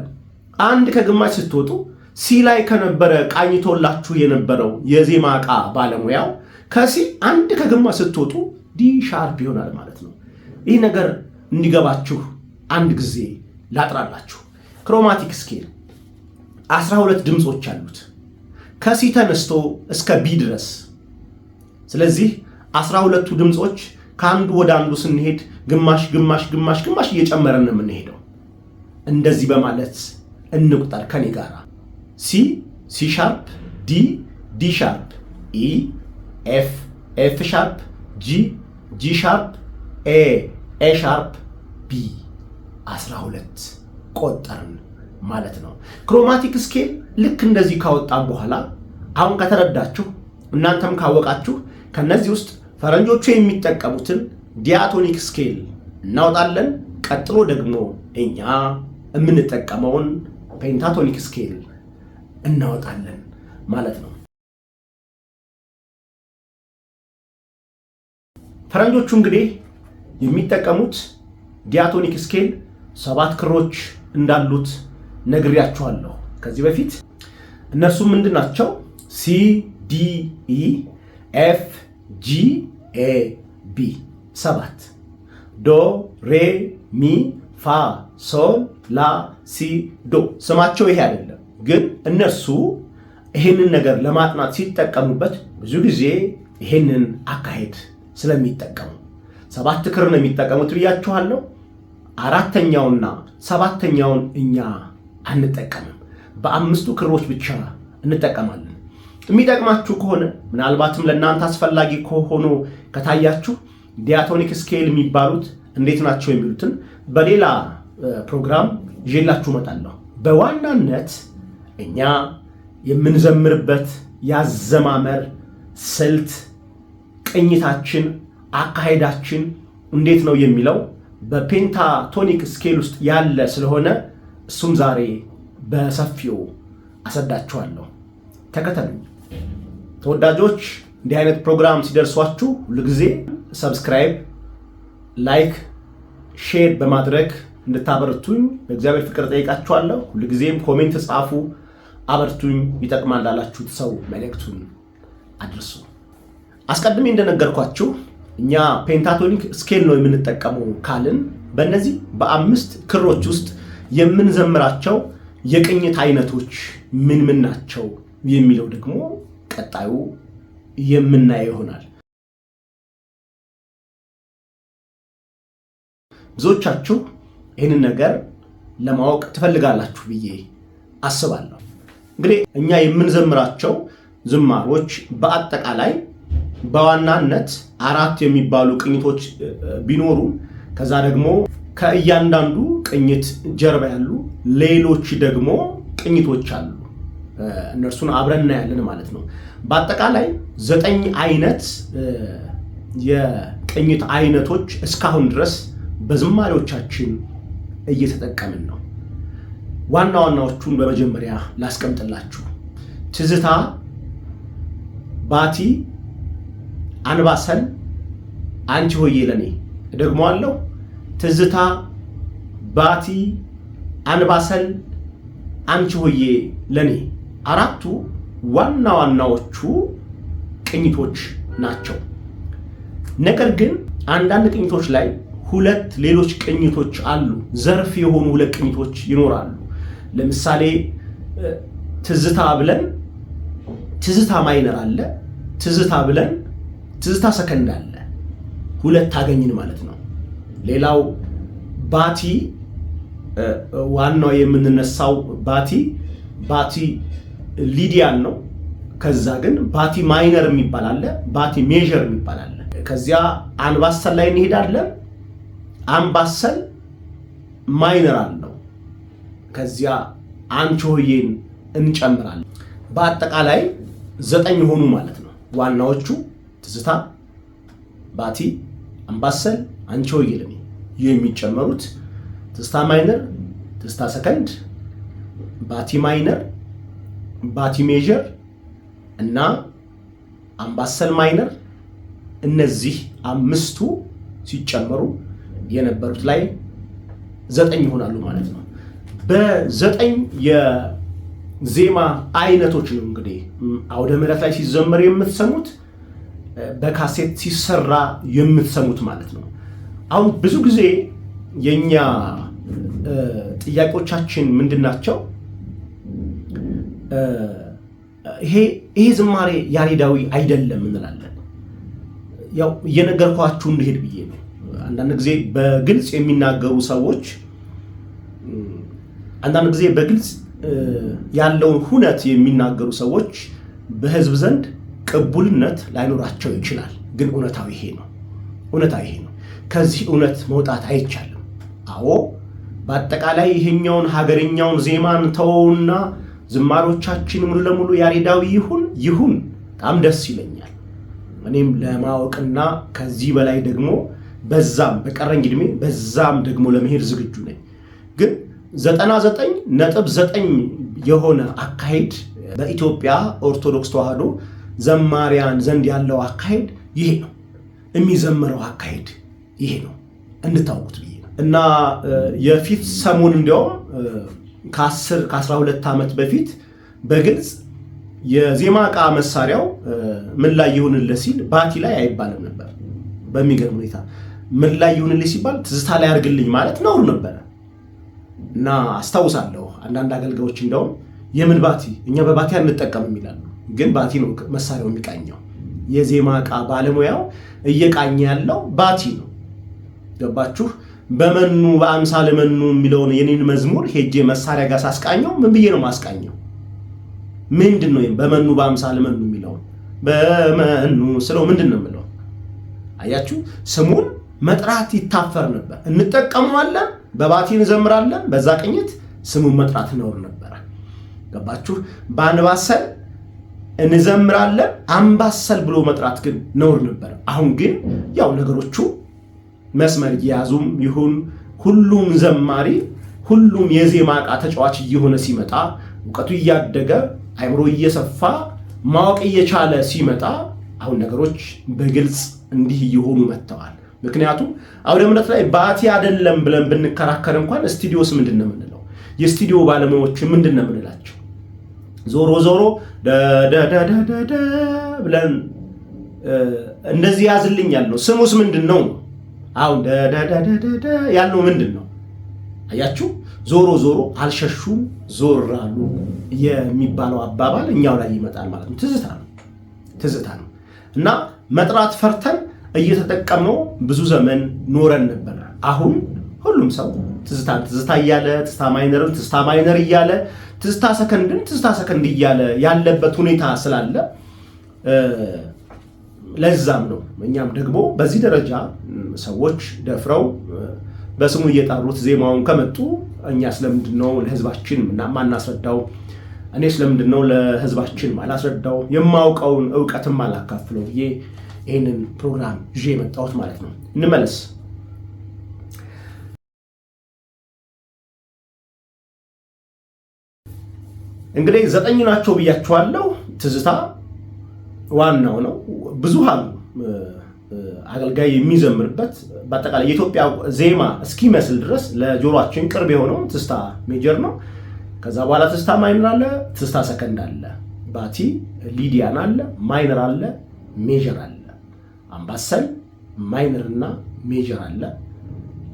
አንድ ከግማሽ ስትወጡ C ላይ ከነበረ ቃኝቶላችሁ የነበረው የዜማ ዕቃ ባለሙያው ከ C አንድ ከግማሽ ስትወጡ D sharp ይሆናል ማለት ነው። ይህ ነገር እንዲገባችሁ አንድ ጊዜ ላጥራላችሁ። Chromatic scale 12 ድምፆች አሉት ከ C ተነስቶ እስከ B ድረስ። ስለዚህ 12ቱ ድምፆች ከአንዱ ወደ አንዱ ስንሄድ ግማሽ ግማሽ ግማሽ ግማሽ እየጨመረን ነው የምንሄደው። እንደዚህ በማለት እንቁጠር ከኔ ጋራ፦ C፣ C sharp፣ D፣ D sharp፣ E፣ F፣ F sharp፣ G፣ G sharp፣ A፣ A sharp፣ B። 12 ቆጠርን ማለት ነው። Chromatic scale ልክ እንደዚህ ካወጣን በኋላ፣ አሁን ከተረዳችሁ፣ እናንተም ካወቃችሁ፣ ከነዚህ ውስጥ ፈረንጆቹ የሚጠቀሙትን diatonic scale እናወጣለን። ቀጥሎ ደግሞ እኛ የምንጠቀመውን pentatonic scale እናወጣለን ማለት ነው። ፈረንጆቹ እንግዲህ የሚጠቀሙት diatonic scale ሰባት ክሮች እንዳሉት ነግሬያችኋለሁ ከዚህ በፊት። እነርሱም ምንድን ናቸው? C፣ D፣ E፣ F፣ G፣ A፣ B ሰባት፣ ዶ፣ ሬ፣ ሚ፣ ፋ፣ ሶል፣ ላ፣ ሲ፣ ዶ። ስማቸው ይሄ አይደለም፣ ግን እነርሱ ይሄንን ነገር ለማጥናት ሲጠቀሙበት ብዙ ጊዜ ይሄንን አካሄድ ስለሚጠቀሙ ሰባት ክር ነው የሚጠቀሙት ብያችኋለሁ። አራተኛውና ሰባተኛውን እኛ አንጠቀምም። በአምስቱ ክሮች ብቻ እንጠቀማለን። የሚጠቅማችሁ ከሆነ፣ ምናልባትም ለእናንተ አስፈላጊ ከሆኑ ከታያችሁ፣ diatonic scale የሚባሉት እንዴት ናቸው የሚሉትን በሌላ ፕሮግራም ይዤላችሁ እመጣለሁ። በዋናነት እኛ የምንዘምርበት ያዘማመር ስልት፣ ቅኝታችን፣ አካሄዳችን እንዴት ነው የሚለው በ pentatonic scale ውስጥ ያለ ስለሆነ እሱም ዛሬ በሰፊው አስረዳችኋለሁ። ተከተሉኝ ተወዳጆች። እንዲህ አይነት ፕሮግራም ሲደርሷችሁ ሁልጊዜ subscribe፣ like፣ share በማድረግ እንድታበረቱኝ በእግዚአብሔር ፍቅር ጠይቃችኋለሁ። ሁልጊዜም comment ጻፉ፣ አበርቱኝ። ይጠቅማል ላላችሁት ሰው መልእክቱን አድርሱ። አስቀድሜ እንደነገርኳችሁ እኛ pentatonic scale ነው የምንጠቀመው ካልን፣ በእነዚህ በአምስት ክሮች ውስጥ የምንዘምራቸው የቅኝት አይነቶች ምን ምን ናቸው የሚለው ደግሞ ቀጣዩ የምናየው ይሆናል። ብዙዎቻችሁ ይህንን ነገር ለማወቅ ትፈልጋላችሁ ብዬ አስባለሁ። እንግዲህ እኛ የምንዘምራቸው ዝማሮች በአጠቃላይ በዋናነት አራት የሚባሉ ቅኝቶች ቢኖሩ፣ ከዛ ደግሞ ከእያንዳንዱ ቅኝት ጀርባ ያሉ ሌሎች ደግሞ ቅኝቶች አሉ። እነርሱን አብረን እናያለን ማለት ነው። በአጠቃላይ ዘጠኝ አይነት የቅኝት አይነቶች እስካሁን ድረስ በዝማሬዎቻችን እየተጠቀምን ነው። ዋና ዋናዎቹን በመጀመሪያ ላስቀምጥላችሁ። ትዝታ፣ ባቲ፣ አንባሰል፣ አንቺ ሆዬ ለኔ። እደግመዋለሁ። ትዝታ፣ ባቲ፣ አንባሰል፣ አንቺ ሆዬ ለኔ አራቱ ዋና ዋናዎቹ ቅኝቶች ናቸው። ነገር ግን አንዳንድ ቅኝቶች ላይ ሁለት ሌሎች ቅኝቶች አሉ። ዘርፍ የሆኑ ሁለት ቅኝቶች ይኖራሉ። ለምሳሌ ትዝታ ብለን ትዝታ minor አለ። ትዝታ ብለን ትዝታ ሰከንድ አለ። ሁለት አገኝን ማለት ነው። ሌላው ባቲ፣ ዋናው የምንነሳው ባቲ Lydian ነው። ከዛ ግን ባቲ minor የሚባል አለ፣ ባቲ major የሚባል አለ። ከዚያ አንባሰል ላይ እንሄዳለን። አምባሰል minor አለው። ከዚያ አንቺሆዬን እንጨምራለን። በአጠቃላይ ዘጠኝ ሆኑ ማለት ነው። ዋናዎቹ ትዝታ፣ ባቲ፣ አምባሰል፣ አንቺሆዬ ለኔ፣ የሚጨመሩት ትዝታ minor፣ ትዝታ ሰከንድ፣ ባቲ minor፣ ባቲ major እና አምባሰል minor፣ እነዚህ አምስቱ ሲጨመሩ የነበሩት ላይ ዘጠኝ ይሆናሉ ማለት ነው። በዘጠኝ የዜማ አይነቶች ነው እንግዲህ አውደ ምሕረት ላይ ሲዘመር የምትሰሙት። በካሴት ሲሰራ የምትሰሙት ማለት ነው። አሁን ብዙ ጊዜ የኛ ጥያቄዎቻችን ምንድን ናቸው? ይሄ ዝማሬ ያሬዳዊ አይደለም እንላለን። ያው እየነገርኳችሁ እንድሄድ ብዬ ነው። አንዳንድ ጊዜ በግልጽ የሚናገሩ ሰዎች አንዳንድ ጊዜ በግልጽ ያለውን ሁነት የሚናገሩ ሰዎች በሕዝብ ዘንድ ቅቡልነት ላይኖራቸው ይችላል። ግን እውነታው ይሄ ነው። እውነታው ይሄ ነው። ከዚህ እውነት መውጣት አይቻልም። አዎ በአጠቃላይ ይሄኛውን ሀገርኛውን ዜማን ተወውና ዝማሮቻችን ሙሉ ለሙሉ ያሬዳዊ ይሁን ይሁን በጣም ደስ ይለኛል። እኔም ለማወቅና ከዚህ በላይ ደግሞ በዛም በቀረኝ እድሜ በዛም ደግሞ ለመሄድ ዝግጁ ነኝ። ግን 99.9 የሆነ አካሄድ በኢትዮጵያ ኦርቶዶክስ ተዋሕዶ ዘማሪያን ዘንድ ያለው አካሄድ ይሄ ነው። የሚዘምረው አካሄድ ይሄ ነው እንድታውቁት ብዬ ነው። እና የፊት ሰሞን እንዲያውም ከ10 ከ12 ዓመት በፊት በግልጽ የዜማ ዕቃ መሳሪያው ምን ላይ ይሁንልህ ሲል ባቲ ላይ አይባልም ነበር። በሚገርም ሁኔታ ምን ላይ ይሁንልህ ሲባል ትዝታ ላይ አድርግልኝ ማለት ነውር ነበረ። እና አስታውሳለሁ አንዳንድ አገልጋዮች እንደውም የምን ባቲ እኛ በባቲ አንጠቀምም ይላሉ። ግን ባቲ ነው መሳሪያው የሚቃኘው። የዜማ ዕቃ ባለሙያው እየቃኘ ያለው ባቲ ነው። ገባችሁ? በመኑ በአምሳለ መኑ የሚለውን የኔን መዝሙር ሄጄ መሳሪያ ጋር ሳስቃኘው ምን ብዬ ነው ማስቃኘው? ምንድን ነው በመኑ በአምሳለ መኑ የሚለውን በመኑ ስለው ምንድን ነው የምለው? አያችሁ፣ ስሙን መጥራት ይታፈር ነበር። እንጠቀመዋለን፣ በባቲ እንዘምራለን፣ በዛ ቅኝት ስሙን መጥራት ነውር ነበረ። ገባችሁ? በአንባሰል እንዘምራለን፣ አምባሰል ብሎ መጥራት ግን ነውር ነበር። አሁን ግን ያው ነገሮቹ መስመር እየያዙም ይሁን ሁሉም ዘማሪ ሁሉም የዜማ ዕቃ ተጫዋች እየሆነ ሲመጣ እውቀቱ እያደገ አይምሮ እየሰፋ ማወቅ እየቻለ ሲመጣ አሁን ነገሮች በግልጽ እንዲህ እየሆኑ መጥተዋል። ምክንያቱም አውደ ምሕረት ላይ ባቲ አይደለም ብለን ብንከራከር እንኳን ስቱዲዮስ ምንድን ነው የምንለው? የስቱዲዮ ባለሙያዎች ምንድን ነው የምንላቸው? ዞሮ ዞሮ ደደደደደ ብለን እንደዚህ ያዝልኝ ያልነው ስሙስ ምንድን ነው? አሁን ደደደደደ ያልነው ምንድን ነው? አያችሁ፣ ዞሮ ዞሮ አልሸሹም ዞር አሉ የሚባለው አባባል እኛው ላይ ይመጣል ማለት ነው። ትዝታ ነው፣ ትዝታ ነው። እና መጥራት ፈርተን እየተጠቀምነው ብዙ ዘመን ኖረን ነበር። አሁን ሁሉም ሰው ትዝታን ትዝታ እያለ ትዝታ minor ን ትዝታ minor እያለ ትዝታ ሰከንድን ትዝታ ሰከንድ እያለ ያለበት ሁኔታ ስላለ ለዛም ነው እኛም ደግሞ በዚህ ደረጃ ሰዎች ደፍረው በስሙ እየጠሩት ዜማውን ከመጡ እኛ ስለምንድን ነው ለሕዝባችን ማናስረዳው? እኔ ስለምንድን ነው ለሕዝባችን ማላስረዳው? የማውቀውን እውቀትም አላካፍለው ብዬ ይህንን ፕሮግራም ይዤ የመጣሁት ማለት ነው። እንመለስ። እንግዲህ 9 ናቸው ብያችኋለሁ። ትዝታ ዋናው ነው። ብዙሃኑ አገልጋይ የሚዘምርበት በአጠቃላይ የኢትዮጵያ ዜማ እስኪመስል ድረስ ለጆሮአችን ቅርብ የሆነው ትዝታ major ነው። ከዛ በኋላ ትዝታ minor አለ፣ ትዝታ ሰከንድ አለ፣ ባቲ Lydian አለ፣ minor አለ፣ major አለ፣ አምባሰል minor እና major አለ፣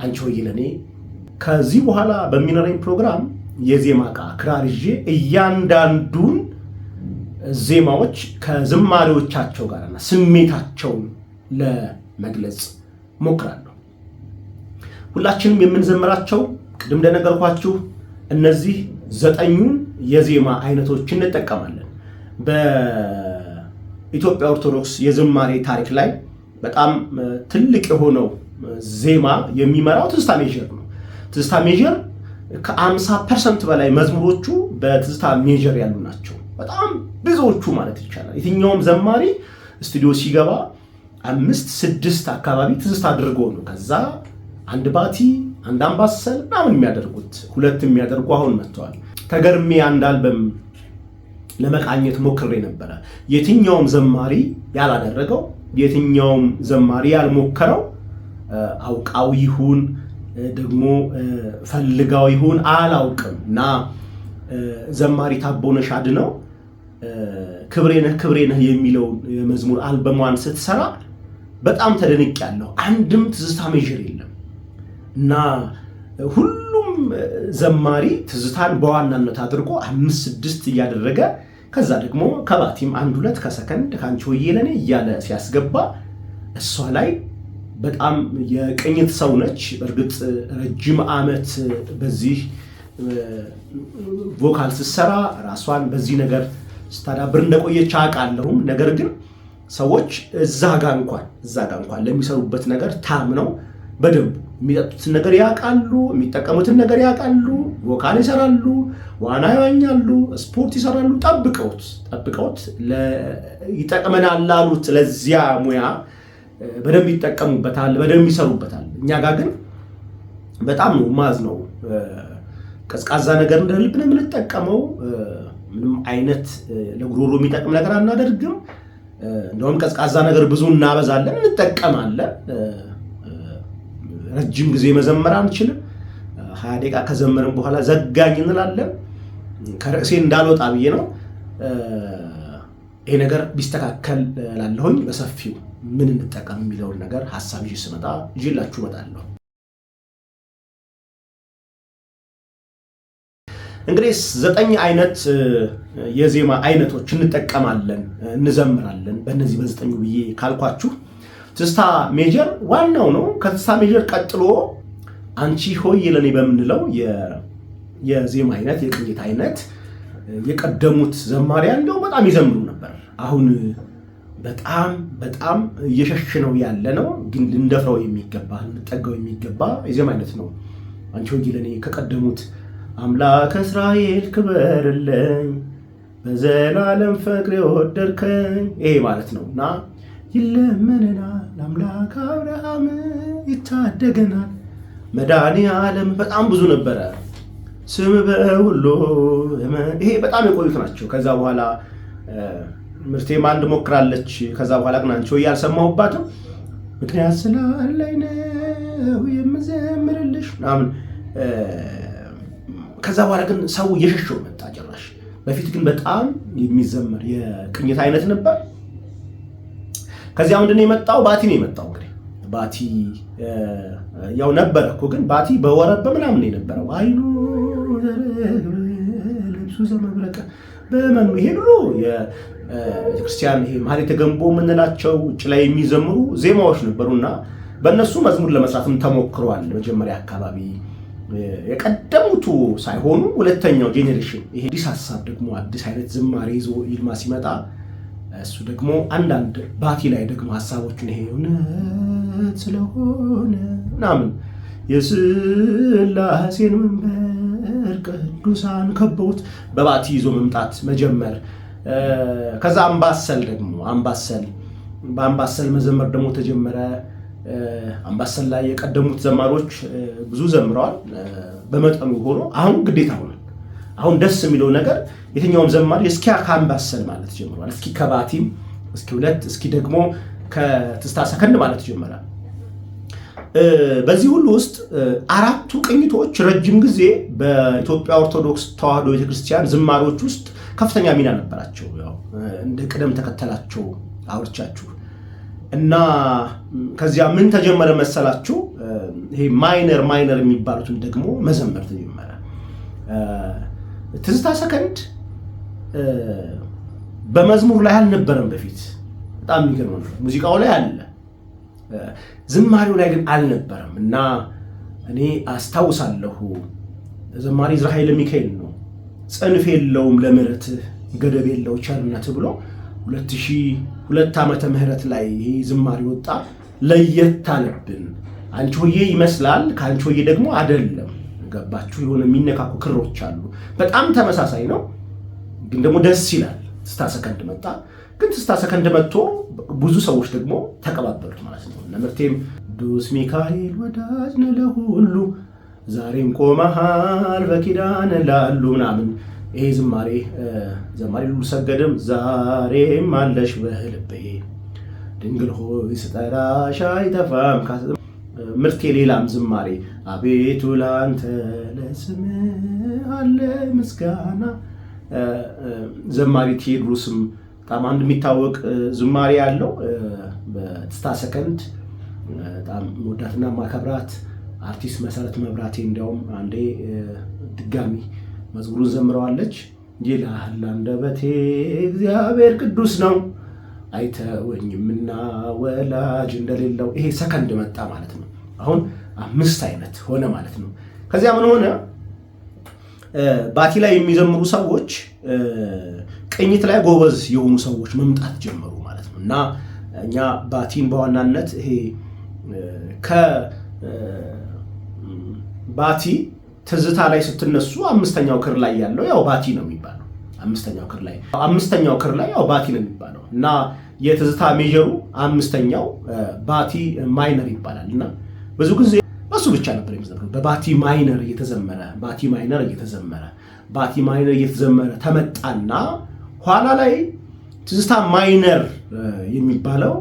አንቺ ሆይ ለኔ። ከዚህ በኋላ በሚኖረኝ ፕሮግራም የዜማ ዕቃ ክራር ይዤ እያንዳንዱን ዜማዎች ከዝማሬዎቻቸው ጋርና ስሜታቸውን ለመግለጽ ሞክራለሁ። ሁላችንም የምንዘምራቸው ቅድም እንደነገርኳችሁ እነዚህ 9ኙን የዜማ አይነቶች እንጠቀማለን። በኢትዮጵያ ኦርቶዶክስ የዝማሬ ታሪክ ላይ በጣም ትልቅ የሆነው ዜማ የሚመራው ትዝታ major ነው። ትዝታ major ከ50% በላይ መዝሙሮቹ በትዝታ major ያሉ ናቸው። በጣም ብዙዎቹ ማለት ይቻላል። የትኛውም ዘማሪ ስቱዲዮ ሲገባ 5 6 አካባቢ ትዝታ አድርጎ ነው። ከዛ አንድ ባቲ አንድ አምባሰል ምናምን የሚያደርጉት ሁለት የሚያደርጉ አሁን መጥተዋል። ተገርሜ አንድ አልበም ለመቃኘት ሞክሬ ነበረ። የትኛውም ዘማሪ ያላደረገው የትኛውም ዘማሪ ያልሞከረው አውቃው ይሁን ደግሞ ፈልጋው ይሁን አላውቅም እና ዘማሪ ታቦነሽ አድነው ክብሬ ነህ ክብሬ ነህ የሚለውን የመዝሙር አልበሟን ስትሰራ በጣም ተደንቄያለሁ። አንድም ትዝታ major የለም እና ሁሉም ዘማሪ ትዝታን በዋናነት አድርጎ 5 6 እያደረገ ከዛ ደግሞ ከባቲም 1 2 ከሰከንድ ከአንቺ ሆዬ ለኔ እያለ ሲያስገባ እሷ ላይ በጣም የቅኝት ሰው ነች። በእርግጥ ረጅም ዓመት በዚህ vocal ስትሰራ ራሷን በዚህ ነገር ስታዳብር እንደቆየች አውቃለሁም። ነገር ግን ሰዎች እዛ ጋ እንኳን ለሚሰሩበት ነገር ታምነው በደንብ የሚጠጡትን ነገር ያውቃሉ፣ የሚጠቀሙትን ነገር ያውቃሉ፣ vocal ይሰራሉ፣ ዋና ይዋኛሉ፣ ስፖርት ይሰራሉ። ጠብቀውት ይጠቅመናል ላሉት ለዚያ ሙያ በደንብ ይጠቀሙበታል፣ በደንብ ይሰሩበታል። እኛ ጋር ግን በጣም ነው ማዝ ነው። ቀዝቃዛ ነገር እንደልብ ነው የምንጠቀመው። ምንም አይነት ለጉሮሮ የሚጠቅም ነገር አናደርግም። እንደውም ቀዝቃዛ ነገር ብዙ እናበዛለን፣ እንጠቀማለን። ረጅም ጊዜ መዘመር አንችልም። 20 ደቂቃ ከዘመርን በኋላ ዘጋኝ እንላለን። ከርዕሴ እንዳልወጣ ብዬ ነው። ይሄ ነገር ቢስተካከል እላለሁኝ። በሰፊው ምን እንጠቀም የሚለውን ነገር ሀሳብ ይዤ ስመጣ ይዤላችሁ እመጣለሁ። እንግዲህ 9 አይነት የዜማ አይነቶች እንጠቀማለን፣ እንዘምራለን። በእነዚህ በ9 ብዬ ካልኳችሁ ትዝታ major ዋናው ነው። ከትዝታ major ቀጥሎ አንቺ ሆይ ለኔ በምንለው የዜማ አይነት የቅኝት አይነት የቀደሙት ዘማሪያን እንደው በጣም ይዘምሩ ነበር። አሁን በጣም በጣም እየሸሸነው ያለ ነው፣ ግን ልንደፍረው የሚገባ ልንጠጋው የሚገባ የዜማ አይነት ነው። አንቺ ሆይ ለኔ ከቀደሙት አምላክ እስራኤል ክበርልኝ በዘላለም ፍቅር የወደድከኝ ይሄ ማለት ነውና ይለመነናል አምላክ አብርሃም ይታደገናል መድኃኒዓለም በጣም ብዙ ነበረ። ስም በሁሉ ይሄ በጣም የቆዩት ናቸው። ከዛ በኋላ ምርቴም አንድ ሞክራለች። ከዛ በኋላ ግን አንቺ ሆይ አልሰማሁባትም። ምክንያት ስላለኝ ነው የምዘምርልሽ ምናምን። ከዛ በኋላ ግን ሰው እየሸሸው መጣ ጭራሽ። በፊት ግን በጣም የሚዘመር የቅኝት አይነት ነበር። ከዚያ ምንድነው የመጣው? ባቲ ነው የመጣው። እንግዲህ ባቲ ያው ነበር እኮ ግን ባቲ በወረብ በምናምን ነው የነበረው። አይኑ ልብሱ ዘመብረቀ በመኑ ይሄ ድሮ የቤተክርስቲያን ይሄ ማህሌተ ገንቦ የምንላቸው ውጭ ላይ የሚዘምሩ ዜማዎች ነበሩና በእነሱ መዝሙር ለመስራትም ተሞክሯል። መጀመሪያ አካባቢ የቀደሙቱ ሳይሆኑ ሁለተኛው generation ይሄ አዲስ ሀሳብ ደግሞ አዲስ አይነት ዝማሬ ይዞ ይልማ ሲመጣ እሱ ደግሞ አንዳንድ ባቲ ላይ ደግሞ ሀሳቦችን ይሄ እውነት ስለሆነ ምናምን የስላሴን መንበር ቅዱሳን ከበውት በባቲ ይዞ መምጣት መጀመር። ከዛ አምባሰል ደግሞ አምባሰል በአምባሰል መዘመር ደግሞ ተጀመረ። አምባሰል ላይ የቀደሙት ዘማሪዎች ብዙ ዘምረዋል በመጠኑ ሆኖ አሁን ግዴታ ሆኗል። አሁን ደስ የሚለው ነገር የትኛውም ዘማሪ እስኪ ከአምባሰል ማለት ጀምሯል። እስኪ ከባቲም እስኪ ሁለት እስኪ ደግሞ ከትዝታ ሰከንድ ማለት ጀመረ። በዚህ ሁሉ ውስጥ 4ቱ ቅኝቶች ረጅም ጊዜ በኢትዮጵያ ኦርቶዶክስ ተዋህዶ ቤተክርስቲያን ዝማሬዎች ውስጥ ከፍተኛ ሚና ነበራቸው። ያው እንደ ቅደም ተከተላቸው አውርቻችሁ እና ከዚያ ምን ተጀመረ መሰላችሁ? ይሄ minor minor የሚባሉትን ደግሞ መዘመር ተጀመረ። ትዝታ ሰከንድ በመዝሙር ላይ አልነበረም በፊት። በጣም የሚገርመው ነው። ሙዚቃው ላይ አለ፣ ዝማሬው ላይ ግን አልነበረም። እና እኔ አስታውሳለሁ ዘማሪ ዕዝራ ኃይለ ሚካኤል ነው ጽንፍ የለውም ለምህረትህ ገደብ የለው ቸርነት ብሎ 2002 ዓመተ ምህረት ላይ ይሄ ዝማሬ ወጣ። ለየት አለብን። አንቺ ሆዬ ይመስላል፣ ከአንቺ ሆዬ ደግሞ አይደለም። ገባችሁ? የሆነ የሚነካኩ ክሮች አሉ። በጣም ተመሳሳይ ነው፣ ግን ደግሞ ደስ ይላል። ትዝታ ሰከንድ መጣ። ግን ትዝታ ሰከንድ መጥቶ ብዙ ሰዎች ደግሞ ተቀባበሉት ማለት ነው። እነ ምርቴም ቅዱስ ሚካኤል ወዳጅ ነህ ለሁሉ ዛሬም ቆመሃል በኪዳን ላሉ ምናምን ይሄ ዝማሬ ዘማሪ ሉል ሰገድም ዛሬም አለሽ በልቤ ድንግል ሆይ ስጠራሽ አይጠፋም። ምርቴ ሌላም ዝማሬ አቤቱ ላንተ ለስምህ አለ ምስጋና ዘማሪ ቴዎድሮስም በጣም አንድ የሚታወቅ ዝማሬ ያለው በትዝታ ሰከንድ፣ በጣም መወዳትና ማከብራት አርቲስት መሰረት መብራቴ እንዲያውም አንዴ ድጋሚ መዝሙሩን ዘምረዋለች። ይልሃል አንደበቴ እግዚአብሔር ቅዱስ ነው አይተወኝምና ወላጅ እንደሌለው። ይሄ ሰከንድ መጣ ማለት ነው። አሁን 5 አይነት ሆነ ማለት ነው። ከዚያ ምን ሆነ? ባቲ ላይ የሚዘምሩ ሰዎች ቅኝት ላይ ጎበዝ የሆኑ ሰዎች መምጣት ጀመሩ ማለት ነው። እና እኛ ባቲን በዋናነት ይሄ ከባቲ ትዝታ ላይ ስትነሱ አምስተኛው ክር ላይ ያለው ያው ባቲ ነው የሚባለው። አምስተኛው ክር ላይ ያው ባቲ ነው የሚባለው እና የትዝታ major ኡ አምስተኛው ባቲ minor ይባላል። እና ብዙ ጊዜ እሱ ብቻ ነበር የሚዘምረው። በባቲ minor እየተዘመረ፣ ባቲ minor እየተዘመረ፣ ባቲ minor እየተዘመረ ተመጣና ኋላ ላይ ትዝታ minor የሚባለው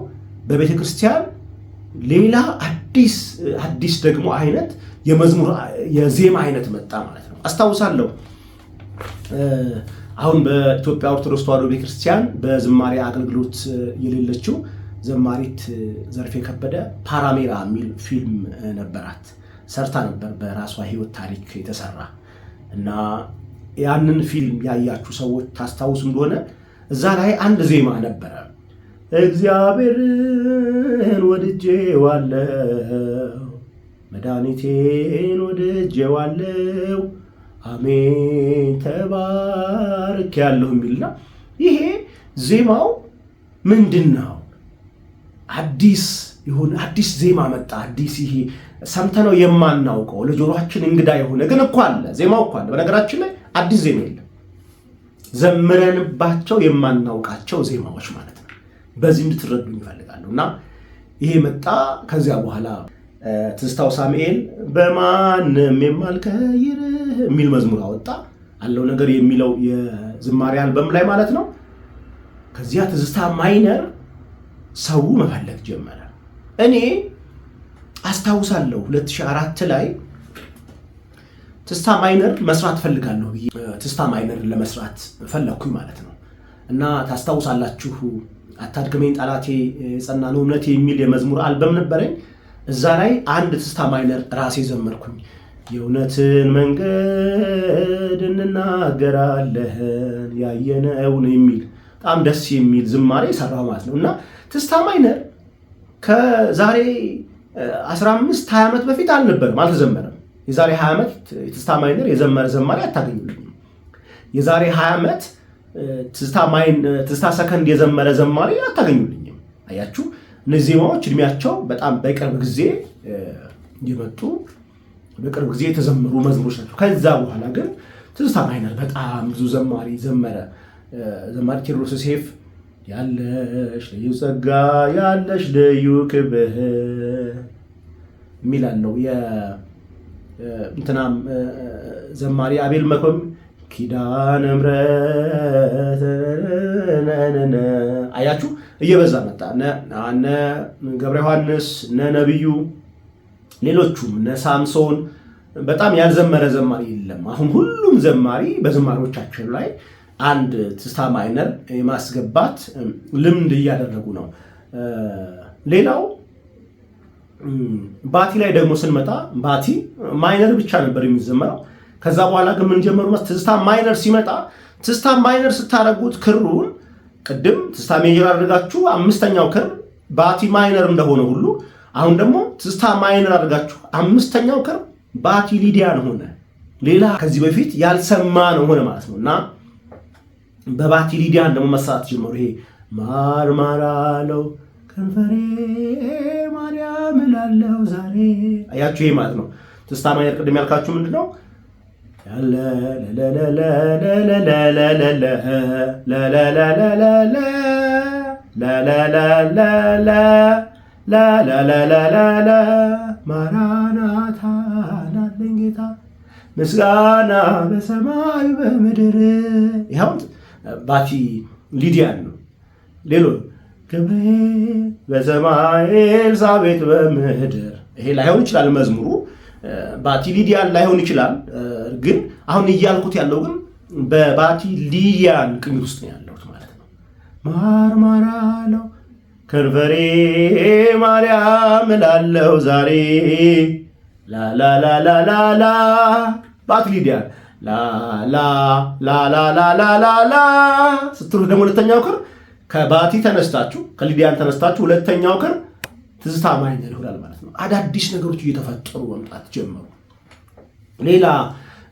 በቤተ ክርስቲያን ሌላ አዲስ አዲስ ደግሞ አይነት የመዝሙር የዜማ አይነት መጣ ማለት ነው። አስታውሳለሁ፣ አሁን በኢትዮጵያ ኦርቶዶክስ ተዋሕዶ ቤተክርስቲያን በዝማሬ አገልግሎት የሌለችው ዘማሪት ዘርፌ ከበደ ፓራሜራ የሚል ፊልም ነበራት፣ ሰርታ ነበር፣ በራሷ ሕይወት ታሪክ የተሰራ። እና ያንን ፊልም ያያችሁ ሰዎች ታስታውሱ እንደሆነ እዛ ላይ አንድ ዜማ ነበረ። እግዚአብሔርን ወድጄዋለሁ፣ መድኃኒቴን ወድጄዋለሁ፣ አሜን ተባርኬያለሁ የሚልና ይሄ ዜማው ምንድን ነው? አዲስ የሆነ አዲስ ዜማ መጣ። አዲስ ይሄ ሰምተነው የማናውቀው፣ ለጆሮአችን እንግዳ የሆነ፣ ግን እኮ አለ፣ ዜማው እኮ አለ። በነገራችን ላይ አዲስ ዜማ የለም፣ ዘምረንባቸው የማናውቃቸው ዜማዎች ማለት ነው። በዚህ እንድትረዱኝ እፈልጋለሁ። እና ይሄ መጣ። ከዚያ በኋላ ትዝታው ሳሙኤል በማንም የማልቀይርህ የሚል መዝሙር አወጣ፣ አለው ነገር የሚለው የዝማሬ አልበም ላይ ማለት ነው። ከዚያ ትዝታ minor ሰው መፈለግ ጀመረ። እኔ አስታውሳለሁ፣ 2004 ላይ ትዝታ minor መስራት ፈልጋለሁ ብዬ ትዝታ minor ለመስራት ፈለግኩኝ ማለት ነው። እና ታስታውሳላችሁ፣ አታድክመኝ ጠላቴ የጸና ነው እምነቴ የሚል የመዝሙር አልበም ነበረኝ። እዛ ላይ አንድ ትዝታ minor ራሴ ዘመርኩኝ። የእውነትን መንገድ እንናገራለን ያየነውን የሚል በጣም ደስ የሚል ዝማሬ ሰራሁ ማለት ነው። እና ትዝታ minor ከዛሬ 15 20 ዓመት በፊት አልነበረም፣ አልተዘመረም። የዛሬ 20 ዓመት የትዝታ minor የዘመረ ዘማሪ አታገኙልኝም። የዛሬ 20 ዓመት ትዝታ ሰከንድ የዘመረ ዘማሪ አታገኙልኝም። አያችሁ፣ እነዚህ ዜማዎች እድሜያቸው በጣም በቅርብ ጊዜ የመጡ፣ በቅርብ ጊዜ የተዘመሩ መዝሙሮች ናቸው። ከዛ በኋላ ግን ትዝታ minor በጣም ብዙ ዘማሪ ዘመረ። ዘማሪ ቴዎድሮስ ዮሴፍ ያለሽ ልዩ ጸጋ፣ ያለሽ ልዩ ክብር የሚል አለው። እንትናም ዘማሪ አቤል መኮም ኪዳነ ምሕረት፣ አያችሁ፣ እየበዛ መጣ። እነ ገብረ ዮሐንስ፣ እነ ነብዩ፣ ሌሎቹም እነ ሳምሶን፣ በጣም ያልዘመረ ዘማሪ የለም። አሁን ሁሉም ዘማሪ በዝማሬዎቻቸው ላይ አንድ ትዝታ minor የማስገባት ልምድ እያደረጉ ነው። ሌላው ባቲ ላይ ደግሞ ስንመጣ ባቲ minor ብቻ ነበር የሚዘመረው። ከዛ በኋላ ግን ምን ጀመሩ? ትዝታ minor ሲመጣ ትዝታ minor ስታደርጉት ክሩን ቅድም ትዝታ major አድርጋችሁ አምስተኛው ክር ባቲ minor እንደሆነ ሁሉ አሁን ደግሞ ትዝታ minor አድርጋችሁ አምስተኛው ክር ባቲ Lydian ሆነ። ሌላ ከዚህ በፊት ያልሰማነው ሆነ ማለት ነው። እና በባቲ Lydian ደግሞ መሰራት ጀመሩ። ይሄ ማር ማር አለው ከንፈሬ ማርያም እላለሁ ዛሬ፣ አያችሁ፣ ይሄ ማለት ነው። ትዝታ minor ቅድም ያልካችሁ ምንድን ነው? ያለ ላላላላላላላላላላላላላላ ማራናታ ናለኝ ጌታ ምስጋና በሰማይ በምድር። ይኸው ባቲ Lydian ነው። ሌሎ ገብርኤል በሰማይ ኤልሳቤጥ በምድር፣ ይሄ ላይሆን ይችላል፣ መዝሙሩ ባቲ Lydian ላይሆን ይችላል። ግን አሁን እያልኩት ያለው ግን በባቲ Lydian ቅኝት ውስጥ ነው ያለሁት ማለት ነው። ማር አለው ከንፈሬ ማርያም እላለው ዛሬ ላላላላላላ ባቲ Lydian ላላላላላላላ ስትሉ ደግሞ ሁለተኛው ክር ከባቲ ተነስታችሁ፣ ከ Lydian ተነስታችሁ ሁለተኛው ክር ትዝታ minor ይሆናል ማለት ነው። አዳዲስ ነገሮች እየተፈጠሩ መምጣት ጀመሩ። ሌላ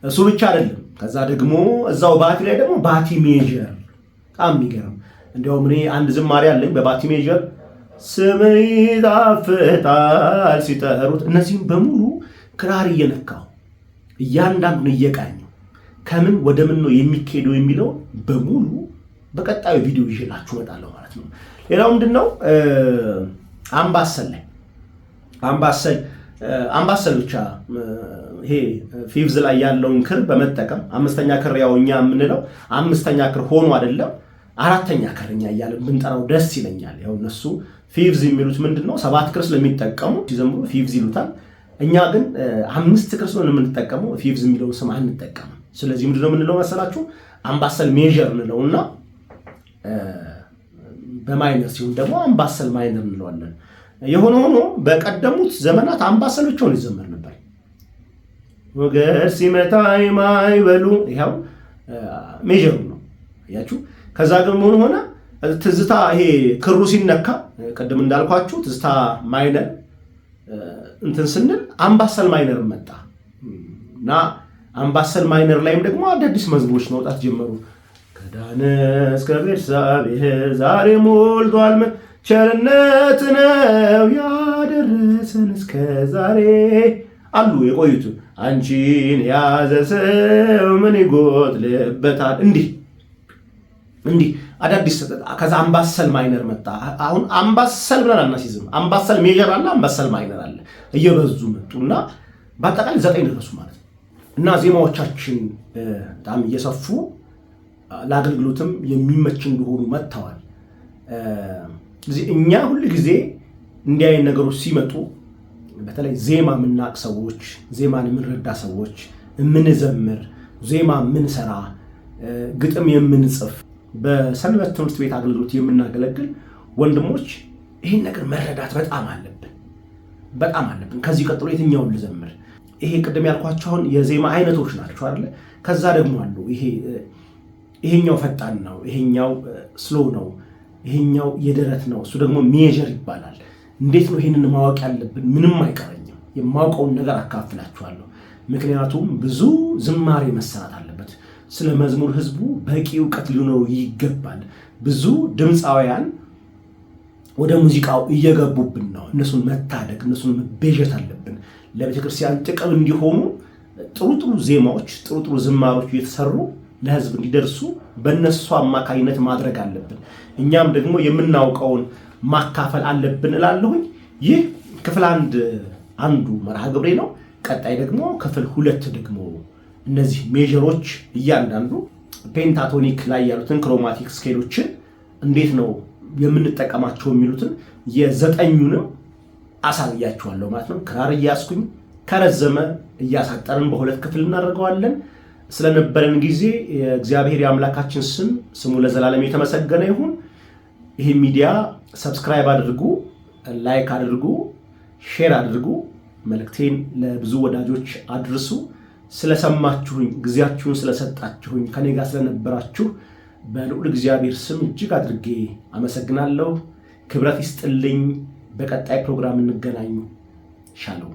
እሱ ብቻ አይደለም። ከዛ ደግሞ እዛው ባቲ ላይ ደግሞ ባቲ major በጣም የሚገርም፣ እንዲያውም እኔ አንድ ዝማሬ አለኝ በባቲ major፣ ስም ይጣፍጣል ሲጠሩት። እነዚህም በሙሉ ክራር እየነካው እያንዳንዱን እየቃኘው ከምን ወደ ምን ነው የሚካሄደው የሚለው በሙሉ በቀጣዩ ቪዲዮ ይዤላችሁ እመጣለሁ ማለት ነው። ሌላው ምንድን ነው? አምባሰል ላይ አምባሰል ብቻ ይሄ fifth ላይ ያለውን ክር በመጠቀም አምስተኛ ክር፣ ያው እኛ የምንለው አምስተኛ ክር ሆኖ አይደለም፣ አራተኛ ክር እኛ እያለ ብንጠራው ደስ ይለኛል። ያው እነሱ fifth የሚሉት ምንድን ነው? ሰባት ክር ስለሚጠቀሙ ሲዘምሩ fifth ይሉታል። እኛ ግን አምስት ክር ስለሆነ የምንጠቀመው fifth የሚለውን ስም አንጠቀምም። ስለዚህ ምንድነው የምንለው መሰላችሁ? አምባሰል major እንለውና በ minor ሲሆን ደግሞ አምባሰል minor እንለዋለን። የሆነ ሆኖ በቀደሙት ዘመናት አምባሰል ብቻውን ይዘመር ነበር። ወገር ሲመታ ማይበሉ ይኸው major ኡ ነው አያችሁ። ከዛ ግን ምን ሆነ? ትዝታ ይሄ ክሩ ሲነካ ቅድም እንዳልኳችሁ ትዝታ minor እንትን ስንል አምባሰል minor መጣ እና አምባሰል minor ላይም ደግሞ አዳዲስ መዝሙሮች መውጣት ጀመሩ። ከዳን እስከ ቤርሳቤህ ዛሬ ሞልቷል፣ ቸርነት ነው ያደረሰን እስከ ዛሬ አሉ የቆዩት። አንቺን ያዘ ሰው ምን ይጎድልበታል? እንዲህ እንዲህ አዳዲስ፣ ከዛ አምባሰል minor መጣ። አሁን አምባሰል ብለን አናሲዝም። አምባሰል major አለ፣ አምባሰል minor አለ። እየበዙ መጡና በአጠቃላይ ዘጠኝ ደረሱ ማለት ነው። እና ዜማዎቻችን በጣም እየሰፉ ለአገልግሎትም የሚመች እንደሆኑ መጥተዋል። እዚህ እኛ ሁል ጊዜ እንዲህ አይነት ነገሮች ሲመጡ በተለይ ዜማ የምናቅ ሰዎች፣ ዜማን የምንረዳ ሰዎች፣ የምንዘምር፣ ዜማ የምንሰራ፣ ግጥም የምንጽፍ፣ በሰንበት ትምህርት ቤት አገልግሎት የምናገለግል ወንድሞች ይህን ነገር መረዳት በጣም አለብን፣ በጣም አለብን። ከዚህ ቀጥሎ የትኛውን ልዘምር? ይሄ ቅድም ያልኳቸው አሁን የዜማ አይነቶች ናቸው አይደለ? ከዛ ደግሞ አሉ፣ ይሄኛው ፈጣን ነው፣ ይሄኛው slow ነው፣ ይሄኛው የደረት ነው፣ እሱ ደግሞ major ይባላል። እንዴት ነው ይሄንን ማወቅ ያለብን? ምንም አይቀረኝም። የማውቀውን ነገር አካፍላችኋለሁ። ምክንያቱም ብዙ ዝማሬ መሰራት አለበት። ስለ መዝሙር ህዝቡ በቂ እውቀት ሊኖረው ይገባል። ብዙ ድምፃውያን ወደ ሙዚቃው እየገቡብን ነው። እነሱን መታደግ፣ እነሱን መቤዠት አለብን። ለቤተክርስቲያን ጥቅም እንዲሆኑ ጥሩ ጥሩ ዜማዎች፣ ጥሩ ጥሩ ዝማሮች እየተሰሩ ለህዝብ እንዲደርሱ በእነሱ አማካኝነት ማድረግ አለብን። እኛም ደግሞ የምናውቀውን ማካፈል አለብን እላለሁኝ። ይህ ክፍል አንድ አንዱ መርሃ ግብሬ ነው። ቀጣይ ደግሞ ክፍል ሁለት ደግሞ እነዚህ major ኦች እያንዳንዱ pentatonic ላይ ያሉትን chromatic scale ኦችን እንዴት ነው የምንጠቀማቸው የሚሉትን የዘጠኙንም አሳያችኋለሁ ማለት ነው። ክራር እያስኩኝ ከረዘመ እያሳጠርን በሁለት ክፍል እናደርገዋለን። ስለነበረን ጊዜ የእግዚአብሔር የአምላካችን ስም ስሙ ለዘላለም የተመሰገነ ይሁን። ይህ ሚዲያ subscribe አድርጉ፣ like አድርጉ፣ share አድርጉ፣ መልእክቴን ለብዙ ወዳጆች አድርሱ። ስለሰማችሁኝ፣ ጊዜያችሁን ስለሰጣችሁኝ፣ ከኔ ጋር ስለነበራችሁ በልዑል እግዚአብሔር ስም እጅግ አድርጌ አመሰግናለሁ። ክብረት ይስጥልኝ። በቀጣይ ፕሮግራም እንገናኝ። ሻሎም።